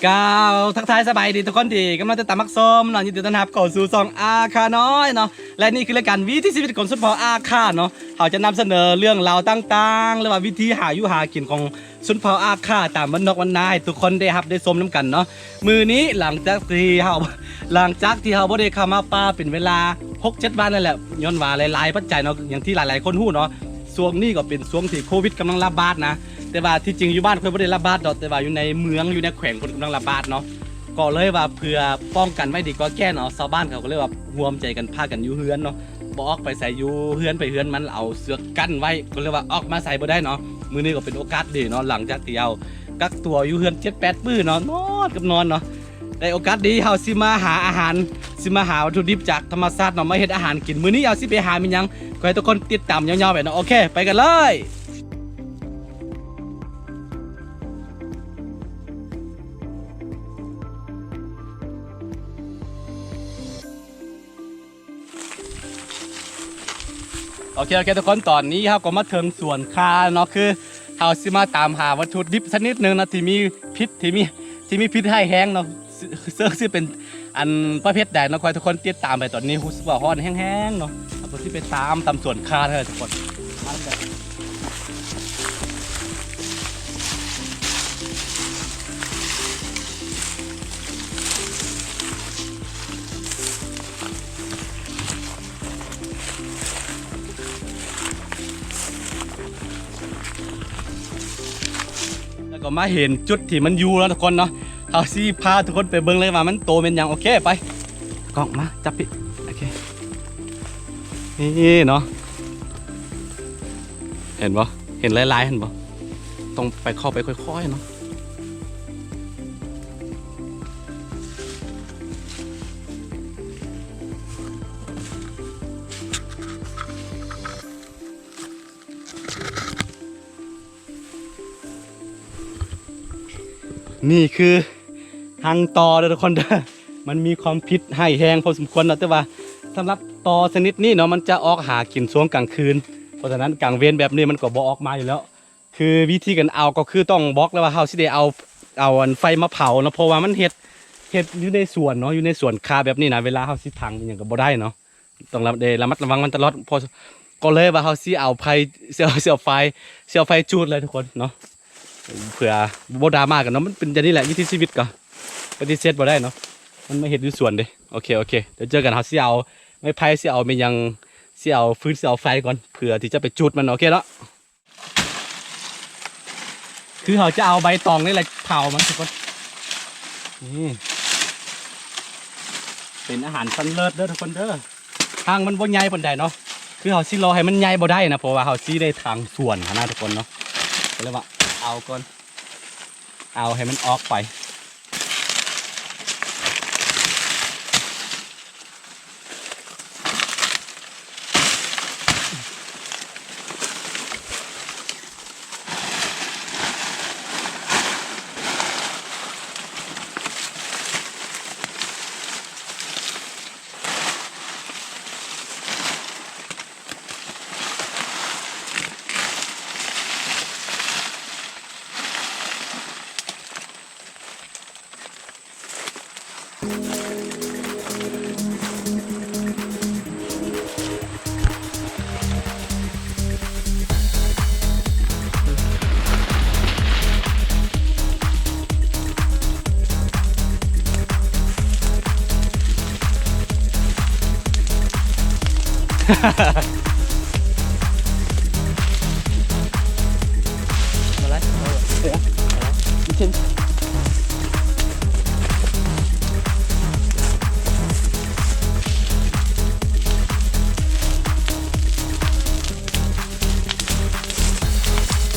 ກ່າວທັກທາຍສະບາຍດີທຸກຄົນທີ່ກຳລັງຕິດຕາມຮັບຊົມເນາະ, ຍິນດີຕ້ອນຮັບເຂົ້າສູ່ຊ່ອງອາຄານ້ອຍເນາະ ແລະ ນີ້ຄືລາຍການວິຖີຊີວິດຂອງຊົນເຜົ່າອາຄາເນາະ. ເຮົາຈະນຳສະເໜີເລື່ອງລາວຕ່າງໆ ຫຼືວ່າວິທີຫາຢູ່ຫາກິນຂອງຊົນເຜົ່າອາຄາຕາມບ້ານນອກບ້ານນາໃຫ້ທຸກຄົນໄດ້ຮັບໄດ້ຊົມນຳກັນເນາະ. ມື້ນີ້ຫຼັງຈາກທີ່ເຮົາ ຫຼັງຈາກທີ່ເຮົາບໍ່ໄດ້ເຂົ້າມາປ່າເປັນເວລາຫົກເຈັດວັນນັ້ນແຫຼະ ຍ້ອນວ່າຫຼາຍໆປັດໄຈເນາະ ຢ່າງທີ່ຫຼາຍໆຄົນຮູ້ເນາະ ຊ່ວງນີ້ກໍເປັນຊ່ວງທີ່ໂຄວິດກຳລັງລະບາດນະ. ແຕ່ວ່າທີ່ຈິງຢູ່ບ້ານຂ້ອຍບໍ່ໄດ້ລະບາດດອກ ແຕ່ວ່າຢູ່ໃນເມືອງ ຢູ່ໃນແຂວງເພິ່ນກຳລັງລະບາດເນາະ. ກໍເລີຍວ່າເພື່ອປ້ອງກັນໄວ້ດີກວ່າແກ້ເນາະ ຊາວບ້ານເຂົາກໍເລີຍວ່າຮວມໃຈກັນພາກັນຢູ່ເຮືອນເນາະ ບໍ່ອອກໄປໃສ ຢູ່ເຮືອນໃຜເຮືອນມັນ ເອົາເຊືອກກັ້ນໄວ້ ກໍເລີຍວ່າອອກມາໃສບໍ່ໄດ້ເນາະ. ມື້ນີ້ກໍເປັນໂອກາດດີເນາະ ຫຼັງຈາກທີ່ເຮົາກັກຕົວຢູ່ເຮືອນເຈັດແປດມື້ເນາະ ນອນກັບນອນເນາະ ໄດ້ໂອກາດດີ ເຮົາຊິມາຫາອາຫານ ຊິມາຫາວັດຖຸດິບຈາກທຳມະຊາດເນາະ ມາເຮັດອາຫານກິນ. ມື້ນີ້ເຮົາຊິໄປຫາແມ່ນຫຍັງ ຂໍໃຫ້ທຸກຄົນຕິດຕາມຍາວໆໄປເນາະ. ໂອເຄ ໄປກັນເລີຍ. ໂອເຄ ໂອເຄ ທຸກຄົນ ຕອນນີ້ເຮົາກໍມາເຖິງສວນຂ່າເນາະ ຄືເຮົາຊິມາຕາມຫາວັດຖຸດິບຊະນິດໜຶ່ງເນາະ ທີ່ມີພິດ ທີ່ມີ ທີ່ມີພິດຮ້າຍແຮງເນາະ ເຊິ່ງຊິເປັນອັນປະເພດໃດເນາະ ຂໍໃຫ້ທຸກຄົນຕິດຕາມໄປ. ຕອນນີ້ຮູ້ສຶກວ່າຮ້ອນແຮງໆເນາະ ເຮົາກໍຊິໄປຕາມ ຕາມສວນຂ່າເດີທຸກຄົນ. ແລ້ວກໍມາເຫັນຈຸດທີ່ມັນຢູ່ແລ້ວທຸກຄົນເນາະ ເຮົາຊິພາທຸກຄົນໄປເບິ່ງເລີຍວ່າມັນໂຕແມ່ນຫຍັງ. ໂອເຄ ໄປ ກ້ອງມາຈັບພີ້ ໂອເຄ ນີ້ເນາະ ເຫັນບໍ່ ເຫັນຫຼາຍໆ ເຫັນບໍ່ ຕ້ອງໄປເຂົ້າໄປຄ່ອຍໆເນາະ. ນີ້ຄືຮັງຕໍ່ເດີທຸກຄົນເດີ ມັນມີຄວາມພິດຮ້າຍແຮງພໍສົມຄວນເນາະ ແຕ່ວ່າສຳລັບຕໍ່ຊະນິດນີ້ເນາະ ມັນຈະອອກຫາກິນຊ່ວງກາງຄືນ ເພາະສະນັ້ນກາງເວັນແບບນີ້ມັນກໍບໍ່ອອກມາຢູ່ແລ້ວ. ຄືວິທີການເອົາກໍຄືຕ້ອງບອກແລ້ວວ່າເຮົາຊິໄດ້ເອົາ ເອົາອັນໄຟມາເຜົາເນາະ ເພາະວ່າມັນເຮັດ ເຮັດຢູ່ໃນສວນເນາະ ຢູ່ໃນສວນຄາແບບນີ້ນະ ເວລາເຮົາຊິຖັງອີ່ຫຍັງກໍບໍ່ໄດ້ເນາະ ຕ້ອງລະ ໄດ້ລະມັດລະວັງມັນຕະຫຼອດ. ພໍ ກໍເລີຍວ່າເຮົາຊິເອົາໄຟ ຊິເອົາ ຊິເອົາໄຟ ຊິເອົາໄຟຈູດເລີຍທຸກຄົນເນາະ ເພື່ອບໍ່ດຣາມາກັນເນາະ. ມັນເປັນຈັ່ງນີ້ແຫຼະ ວິຖີຊີວິດກໍປະຕິເສດບໍ່ໄດ້ເນາະ ມັນມາເຮັດຢູ່ສວນເດ້. ໂອເຄ ໂອເຄ ດຽວເຈີກັນ ເຮົາຊິເອົາໄມ້ໄຜ່ ຊິເອົາແມ່ນຫຍັງ ຊິເອົາຟືນ ຊິເອົາໄຟກ່ອນ ເພື່ອທີ່ຈະໄປຈູດມັນ. ໂອເຄເນາະ. ຄືເຮົາຈະເອົາໃບຕອງນີ້ແຫຼະເຜົາມັນທຸກຄົນ. ນີ້ເປັນອາຫານຊັ້ນເລີດເດີທຸກຄົນເດີ. ທັງມັນບໍ່ໃຫຍ່ປານໃດເນາະ ຄືເຮົາຊິລໍໃຫ້ມັນໃຫຍ່ບໍ່ໄດ້ນະ ເພາະວ່າເຮົາຊິໄດ້ຖາງສວນຫັ້ນນະທຸກຄົນເນາະ. ກໍເລີຍວ່າເອົາກ່ອນ ເອົາໃຫ້ມັນອອກໄປ.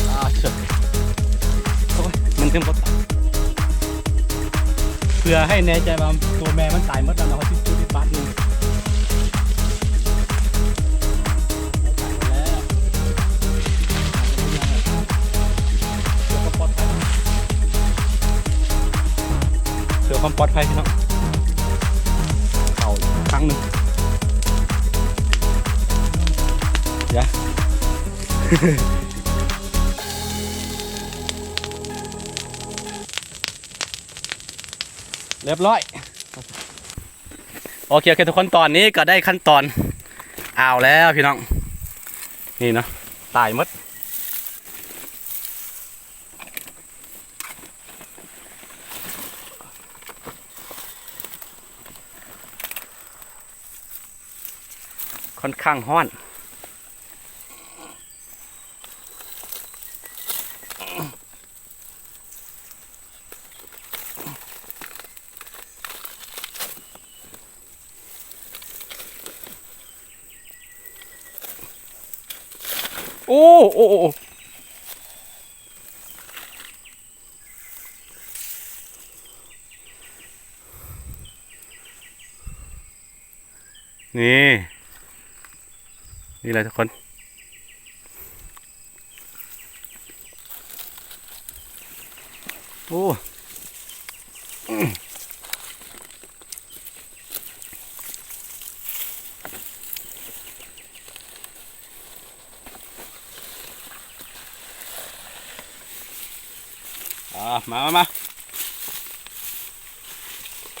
ອາ ເຊີ ໂອ້ຍ ມັນເຕັມບໍ່ຕາຍ. ເພື່ອໃຫ້ແນ່ໃຈວ່າຕົວແມ່ມັນຕາຍໝົດແລ້ວເນາະ ເຮົາຊິຈູດອີກບາດໜຶ່ງ. ຄວາມປອດໄພພີ່ນ້ອງ ເຂົ້າອີກຄັ້ງໜຶ່ງ ເດ ຮຽບຮ້ອຍ. ໂອເຄ ໂອເຄ ທຸກຄົນ ຕອນນີ້ກໍໄດ້ຂັ້ນຕອນອ່າວແລ້ວພີ່ນ້ອງ ນີ້ເນາະ ຕາຍໝົດ ຄ່ອນຂ້າງຮ້ອນ. ໂອ້ ໂອ້ ໂອ້ ໂອ້ ນີ້ ນີ້ແຫຼະທຸກຄົນ ໂອ້ ອ່າ ມາ ມາ ມາ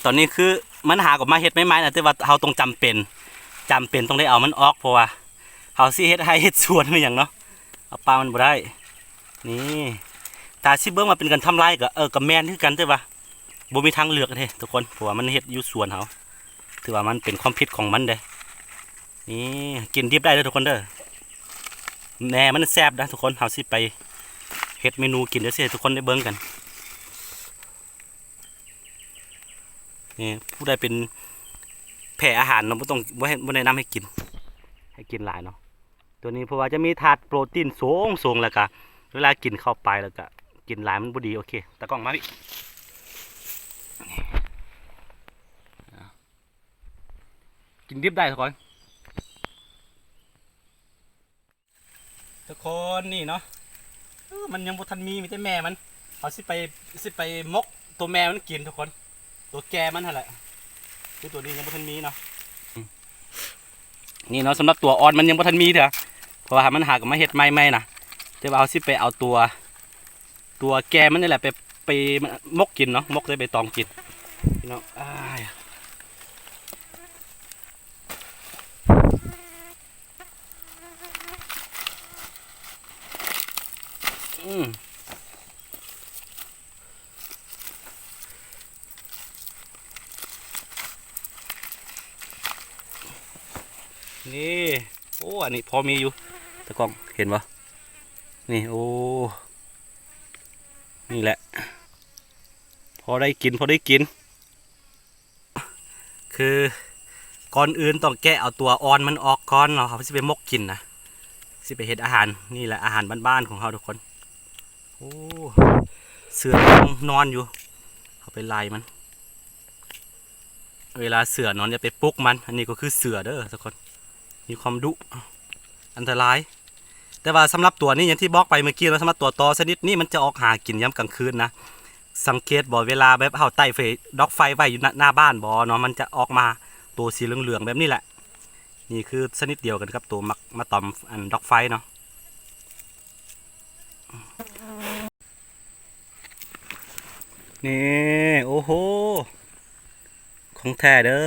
ຕອນນີ້ຄືມັນຫາກໍມາເຮັດໃໝ່ໆນະ ແຕ່ວ່າເຮົາຕ້ອງຈຳເປັນ ຈຳເປັນຕ້ອງໄດ້ເອົາມັນອອກ ເພາະວ່າເຮົາຊິເຮັດໄຮ່ເຮັດສວນແມ່ນຫຍັງເນາະ ເອົາປາມັນບໍ່ໄດ້. ນີ້ ຖ້າຊິເບິ່ງວ່າເປັນການທຳລາຍກໍ ເອີ ກໍແມ່ນຄືກັນ ແຕ່ວ່າບໍ່ມີທາງເລືອກເດ້ທຸກຄົນ ເພາະວ່າມັນເຮັດຢູ່ສວນເຮົາ ຖືວ່າມັນເປັນຄວາມຜິດຂອງມັນເດ້. ນີ້ ກິນດິບໄດ້ເດີທຸກຄົນເດີ ແໜ່ມັນແຊບນະທຸກຄົນ ເຮົາຊິໄປເຮັດເມນູກິນ ດຽວຊິໃຫ້ທຸກຄົນໄດ້ເບິ່ງກັນ. ນີ້ ຜູ້ໃດເປັນແພ້ອາຫານເນາະ ບໍ່ຕ້ອງ ບໍ່ໃຫ້ ບໍ່ແນະນຳໃຫ້ກິນ ໃຫ້ກິນຫຼາຍເນາະ ຕົວນີ້ ເພາະວ່າຈະມີທາດໂປຣຕີນສູງໆ ແລ້ວກະເວລາກິນເຂົ້າໄປ ແລ້ວກະກິນຫຼາຍມັນບໍ່ດີ. ໂອເຄ ຕາກ້ອງມາພີ້ ກິນດິບໄດ້ທຸກຄົນ ທຸກຄົນ ນີ້ເນາະ ເອີ ມັນຍັງບໍ່ທັນມີ ມີແຕ່ແມ່ມັນ ເຮົາຊິໄປ ຊິໄປໝົກຕົວແມ່ມັນກິນທຸກຄົນ ຕົວແກ່ມັນຫັ້ນແຫຼະ ຄືຕົວນີ້ຍັງບໍ່ທັນມີເນາະ. ນີ້ເນາະ ສຳລັບຕົວອ່ອນມັນຍັງບໍ່ທັນມີເທື່ອ ເພາະວ່າມັນຫາກໍມາເຮັດໃໝ່ໆນະ ແຕ່ວ່າເຮົາຊິໄປເອົາຕົວ ຕົວແກ່ມັນນີ້ແຫຼະ ໄປ ໄປໝົກກິນເນາະ ໝົກໃສ່ໃບຕອງກິນ ພີ່ນ້ອງ ອ້າຍ ອືມ ນີ້ ໂອ້ ອັນນີ້ພໍມີຢູ່ ຕາກ້ອງເຫັນບໍ່? ນີ້ ໂອ້ ນີ້ແຫຼະ ພໍໄດ້ກິນ ພໍໄດ້ກິນ. ຄືກ່ອນອື່ນຕ້ອງແກະເອົາຕົວອ່ອນມັນອອກກ່ອນເນາະ ເຮົາຊິໄປໝົກກິນນະ ຊິໄປເຮັດອາຫານ ນີ້ແຫຼະອາຫານບ້ານໆຂອງເຮົາທຸກຄົນ. ໂອ້ ເສືອຍັງນອນຢູ່ ເຮົາໄປໄລ່ມັນ ເວລາເສືອນອນຢ່າໄປປຸກມັນ. ອັນນີ້ກໍຄືເສືອເດີທຸກຄົນ ມີຄວາມດຸ ອັນຕະລາຍ. ແຕ່ວ່າສຳລັບຕົວນີ້ ຢ່າງທີ່ບອກໄປເມື່ອກີ້ເນາະ ສຳລັບຕົວຕໍຊະນິດນີ້ ມັນຈະອອກຫາກິນຍາມກາງຄືນນະ. ສັງເກດບໍ່ ເວລາແບບເຮົາໄຕ້ໄຟ ດັອກໄຟໄວ້ຢູ່ໜ້າ ໜ້າບ້ານບໍ່ເນາະ ມັນຈະອອກມາໂຕສີເຫຼືອງໆແບບນີ້ແຫຼະ. ນີ້ຄືຊະນິດດຽວກັນກັບໂຕມັກມາຕອມອັນດັອກໄຟເນາະ. ນີ້ ໂອ້ໂຫ ຂອງແທ້ເດີ.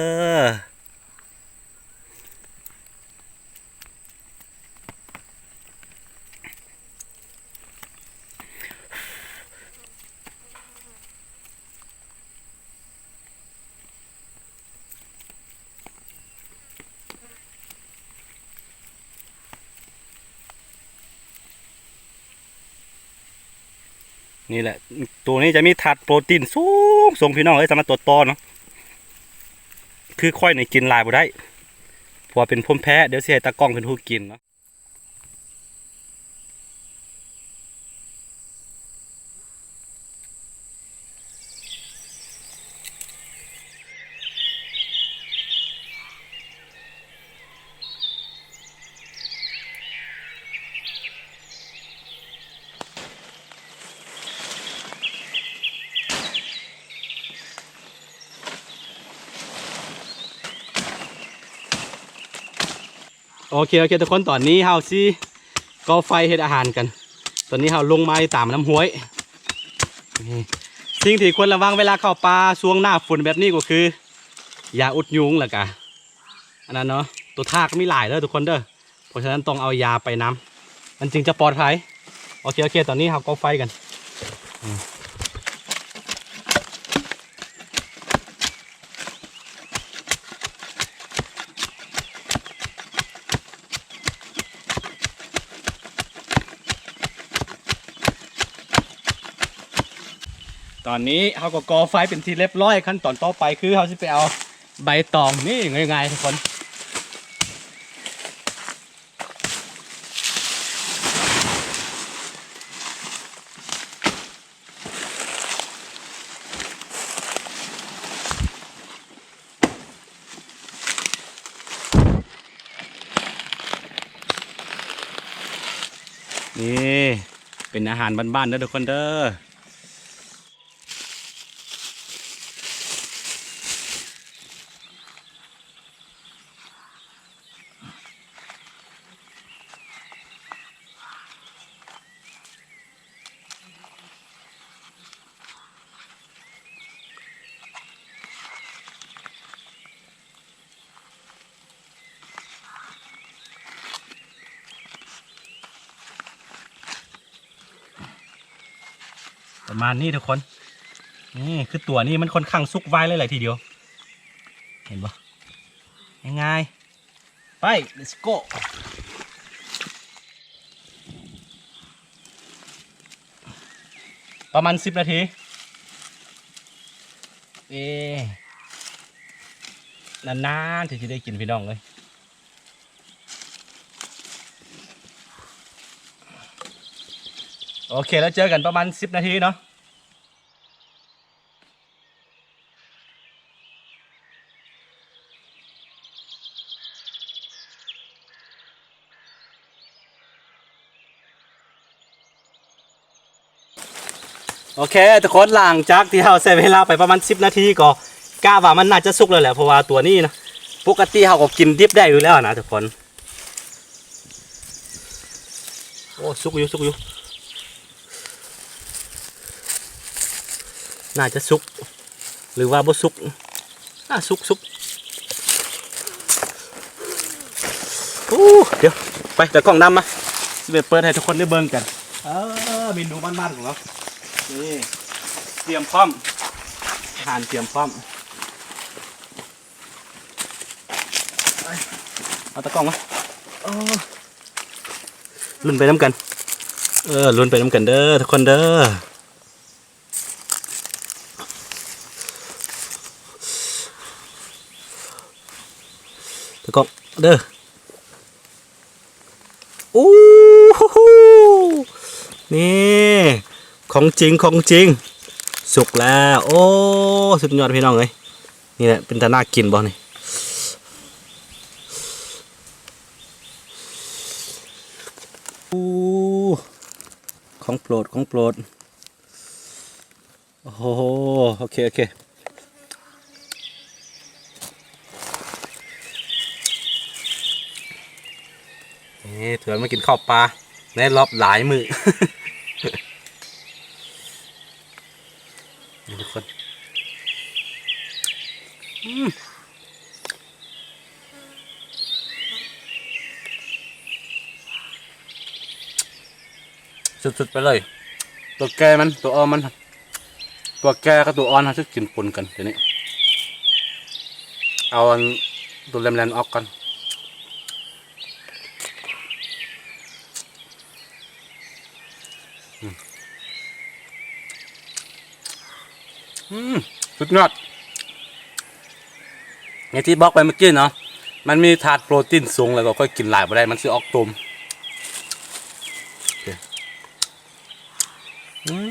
ນີ້ແຫຼະ ໂຕນີ້ຈະມີທາດໂປຣຕີນສູງໆ ພີ່ນ້ອງເອີຍ ສຳລັບຕົວຕໍ່ເນາະ. ຄືຂ້ອຍນີ້ກິນຫຼາຍບໍ່ໄດ້ ເພາະວ່າເປັນພູມແພ້. ດຽວຊິໃຫ້ຕາກ້ອງເພິ່ນຮູ້ກິນເນາະ. ໂອເຄ ໂອເຄ ທຸກຄົນ ຕອນນີ້ເຮົາຊິກໍ່ໄຟເຮັດອາຫານກັນ. ຕອນນີ້ເຮົາລົງມາຢູ່ຕາມນ້ຳຫ້ວຍ. ນີ້ ສິ່ງທີ່ຄວນລະວັງເວລາເຂົ້າປ່າຊ່ວງໜ້າຝົນແບບນີ້ກໍຄື ຢາອຸດຍຸງ ແລ້ວກະ ອັນນັ້ນເນາະ ຕົວທາກມີຫຼາຍເດີທຸກຄົນເດີ. ເພາະສະນັ້ນຕ້ອງເອົາຢາໄປນຳ ມັນຈຶ່ງຈະປອດໄພ. ໂອເຄ ໂອເຄ ຕອນນີ້ເຮົາກໍ່ໄຟກັນ. ຕອນນີ້ເຮົາກໍກໍ່ໄຟເປັນທີ່ລຽບຮ້ອຍ. ຂັ້ນຕອນຕໍ່ໄປຄືເຮົາຊິໄປເອົາໃບຕອງ. ນີ້ ງ່າຍໆ ທຸກຄົນ. ນີ້ເປັນອາຫານບ້ານໆເດີທຸກຄົນເດີ. ປະມານນີ້ທຸກຄົນ. ນີ້ຄືຕົວນີ້ມັນຄ່ອນຂ້າງສຸກໄວຫຼາຍໆ ທີດຽວ ເຫັນບໍ່? ງ່າຍໆ ໄປ let's go. ປະມານສິບນາທີ. ເອ ນານໆ ທີ່ຊິໄດ້ກິນ ພີ່ນ້ອງເອີຍ. ໂອເຄ ແລ້ວເຈີກັນປະມານສິບນາທີເນາະ. ໂອເຄທຸກຄົນ ຫຼັງຈາກທີ່ເຮົາໃຊ້ເວລາໄປປະມານສິບນາທີ ກໍກະວ່າມັນໜ້າຈະສຸກແລ້ວແຫຼະ ເພາະວ່າຕົວນີ້ນະ ປົກກະຕິເຮົາກໍກິນດິບໄດ້ຢູ່ແລ້ວນະທຸກຄົນ. ໂອ້ ສຸກຢູ່ ສຸກຢູ່ ໜ້າຈະສຸກ ຫຼືວ່າບໍ່ສຸກ? ອ່າ ສຸກ ສຸກ. ໂອ້ ດຽວ ໄປ ຕາກ້ອງນຳມາ ຊິໄປເປີດໃຫ້ທຸກຄົນໄດ້ເບິ່ງກັນ. ເອີ ເມນູບ້ານໆຂອງເຮົາ ນີ້ ຕຽມພ້ອມ ອາຫານຕຽມພ້ອມ. ເອົາຕາກ້ອງມາ ເອີ ລຸ້ນໄປນຳກັນ ເອີ ລຸ້ນໄປນຳກັນເດີທຸກຄົນເດີ. ຕາກ້ອງເດີ. ໂອ້ໂຫ ນີ້ຂອງຈິງ ຂອງຈິງ ສຸກແລ້ວ. ໂອ້ ສຸດຍອດພີ່ນ້ອງເອີຍ. ນີ້ແຫຼະ ເປັນຕາໜ້າກິນບໍ່ນີ້? ໂອ້ ຂອງໂປດ ຂອງໂປດ. ໂອ້ໂຫ ໂອເຄ ໂອເຄ ນີ້ຖືວ່າມາກິນເຂົ້າປ່າໃນລອບຫຼາຍມື້ ນີ້ທຸກຄົນ ອືມ. ສຸດໆ ໄປເລີຍ ຕົວແກ່ມັນ ຕົວອ່ອນມັນ ຕົວແກ່ກັບຕົວອ່ອນເຮົາຊິກິນປົນກັນ. ດຽວນີ້ເອົາອັນຕົວແຫຼມໆ ອອກກ່ອນ. ອືມ ອືມ ສຸດຍອດ. ຢ່າງທີ່ບອກໄປເມື່ອກີ້ເນາະ ມັນມີທາດໂປຣຕີນສູງ ແລ້ວກໍຂ້ອຍກິນຫຼາຍບໍ່ໄດ້ ມັນຊິອອກໂຕມ. ໂອເຄ ອືມ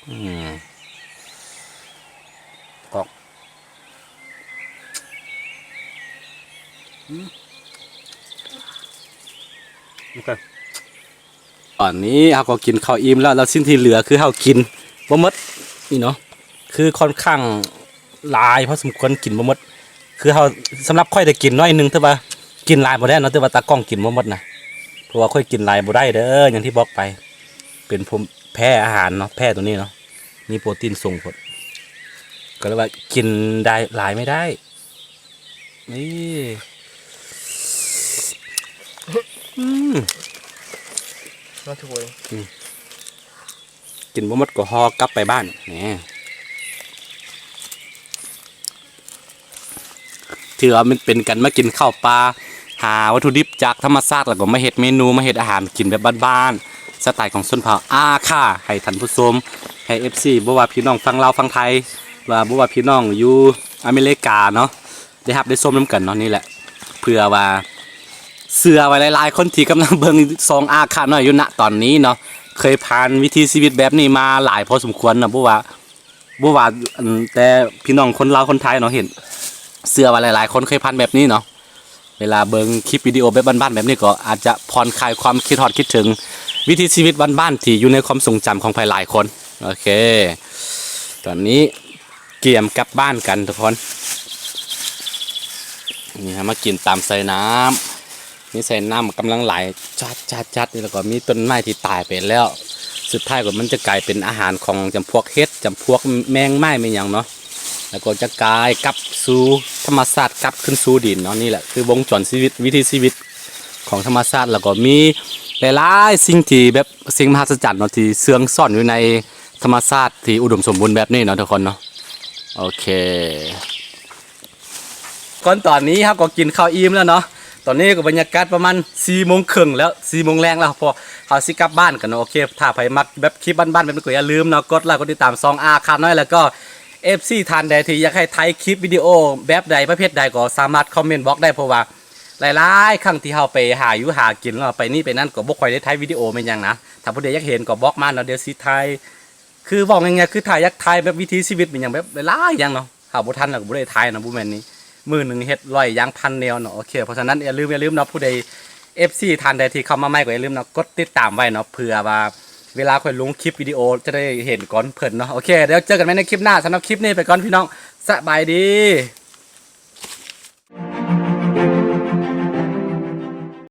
ອືມ ກອບ. ອືມ ໂອເຄ ຕອນນີ້ເຮົາກໍກິນເຂົ້າອີ່ມແລ້ວ ແລ້ວສິ່ງທີ່ເຫຼືອຄືເຮົາກິນບໍ່ໝົດນີ້ເນາະ ຄືຄ່ອນຂ້າງ ຫຼາຍພໍສົມຄວນ ກິນບໍ່ໝົດ. ຄືເຮົາ ສຳລັບຂ້ອຍໄດ້ກິນໜ້ອຍໜຶ່ງ ຖືວ່າກິນຫຼາຍບໍ່ໄດ້ເນາະ, ແຕ່ວ່າຕາກ້ອງກິນບໍ່ໝົດນະ ເພາະວ່າຂ້ອຍກິນຫຼາຍບໍ່ໄດ້ເດີ ຢ່າງທີ່ບອກໄປ ເປັນຜູ້ແພ້ອາຫານເນາະ, ແພ້ໂຕນີ້ເນາະ ມີໂປຣຕີນສູງໂພດ ກໍເລີຍວ່າກິນໄດ້ ຫຼາຍໄມ່ໄດ້. ນີ້ ອືມ ມາຖວຍ ອືມ ກິນບໍ່ໝົດກໍຫໍ່ກັບໄປບ້ານ ນີ້ ຖືວ່າມັນເປັນການມາກິນເຂົ້າປ່າ ຫາວັດຖຸດິບຈາກທຳມະຊາດ ແລ້ວກໍມາເຮັດເມນູ ມາເຮັດອາຫານກິນແບບບ້ານໆ ສະໄຕຂອງຊົນເຜົ່າອາຂ່າ ໃຫ້ທ່ານຜູ້ຊົມ ໃຫ້ເອັຟຊີ ບໍ່ວ່າພີ່ນ້ອງຝັ່ງລາວຝັ່ງໄທ ວ່າ ບໍ່ວ່າພີ່ນ້ອງຢູ່ອາເມລິກາເນາະ ໄດ້ຮັບໄດ້ຊົມນຳກັນເນາະ. ນີ້ແຫຼະ ເພື່ອວ່າເຊື່ອວ່າຫຼາຍໆຄົນທີ່ກຳລັງເບິ່ງຊ່ອງອາຂ່ານ້ອຍຢູ່ນະຕອນນີ້ເນາະ ເຄີຍຜ່ານວິຖີຊີວິດແບບນີ້ມາຫຼາຍພໍສົມຄວນເນາະ ບໍ່ວ່າ ບໍ່ວ່າ ອັນ ແຕ່ພີ່ນ້ອງຄົນລາວຄົນໄທເນາະ ເຫັນ ເຊື່ອວ່າຫຼາຍໆຄົນເຄີຍຜ່ານແບບນີ້ເນາະ. ເວລາເບິ່ງຄລິບວິດີໂອແບບບ້ານໆແບບນີ້ ກໍອາດຈະຜ່ອນຄາຍຄວາມຄິດຮອດຄິດເຖິງວິຖີຊີວິດບ້ານໆທີ່ຢູ່ໃນຄວາມຊົງຈຳຂອງໃຜຫຼາຍຄົນ. ໂອເຄ ຕອນນີ້ກຽມກັບບ້ານກັນທຸກຄົນ. ນີ້ ເຮົາມາກິນຕາມໄຊນ້ຳ ມີໄຊນ້ຳກຳລັງໄຫຼຈັດໆໆ ແລ້ວກໍມີຕົ້ນໄມ້ທີ່ຕາຍໄປແລ້ວ ສຸດທ້າຍກໍມັນຈະກາຍເປັນອາຫານຂອງຈຳພວກເຫັດ ຈຳພວກແມງໄມ້ແມ່ນຫຍັງເນາະ ແລ້ວກໍຈະກາຍກັບສູ່ທຳມະຊາດ ກັບຄືນສູ່ດິນເນາະ. ນີ້ແຫຼະຄືວົງຈອນຊີວິດ ວິຖີຊີວິດຂອງທຳມະຊາດ ແລ້ວກໍມີຫຼາຍໆສິ່ງທີ່ແບບ ສິ່ງມະຫັດສະຈັນເນາະ ທີ່ເຊື່ອງຊ້ອນຢູ່ໃນທຳມະຊາດທີ່ອຸດົມສົມບູນແບບນີ້ເນາະທຸກຄົນເນາະ. ໂອເຄ ກ່ອນຕອນນີ້ເຮົາກໍກິນເຂົ້າອີ່ມແລ້ວເນາະ ຕອນນີ້ກໍບັນຍາກາດປະມານສີ່ໂມງເຄິ່ງແລ້ວ ສີ່ໂມງແລງແລ້ວ ເພາະເຮົາຊິກັບບ້ານກັນເນາະ. ໂອເຄ ຖ້າໃຜມັກແບບຄລິບບ້ານໆແບບນີ້ ກໍຢ່າລືມເນາະ ກົດໄລກົດຕິດຕາມຊ່ອງອາຂ່ານ້ອຍ ແລ້ວກໍເອັຟຊີທ່ານໃດທີ່ຢາກໃຫ້ຖ່າຍຄລິບວິດີໂອແບບໃດ ປະເພດໃດ ກໍສາມາດຄອມເມັນບອກໄດ້ ເພາະວ່າຫຼາຍໆຄັ້ງທີ່ເຮົາໄປຫາຢູ່ຫາກິນ ແລ້ວໄປນີ້ໄປນັ້ນ ກໍບໍ່ຄ່ອຍໄດ້ຖ່າຍວິດີໂອແມ່ນຫຍັງນະ. ຖ້າຜູ້ໃດຢາກເຫັນກໍບອກມາເນາະ ດຽວຊິຖ່າຍ ຄືເວົ້າງ່າຍໆ ຄືຖ້າຢາກຖ່າຍແບບວິຖີຊີວິດແມ່ນຫຍັງ ແບບຫຼາຍໆຢ່າງເນາະ ຖ້າບໍ່ທັນແລ້ວກໍບໍ່ໄດ້ຖ່າຍເນາະ ບໍ່ແມ່ນນີ້ ມື້ໜຶ່ງເຮັດຮ້ອຍຢ່າງພັນແນວເນາະ. ໂອເຄ ເພາະສະນັ້ນ ຢ່າລືມ ຢ່າລືມເນາະ ຜູ້ໃດ ເອັຟຊີທ່ານໃດທີ່ເຂົ້າມາໃໝ່ກໍຢ່າລືມເນາະ ກົດຕິດຕາມໄວ້ເນາະ ເພື່ອວ່າເວລາຂ້ອຍລົງຄລິບວິດີໂອຈະໄດ້ເຫັນກ່ອນເພິ່ນເນາະ. ໂອເຄ ດຽວເຈີກັນໃໝ່ໃນຄລິບໜ້າ ສຳລັບຄລິບນີ້ໄປກ່ອນພີ່ນ້ອງ ສະບາຍດີ.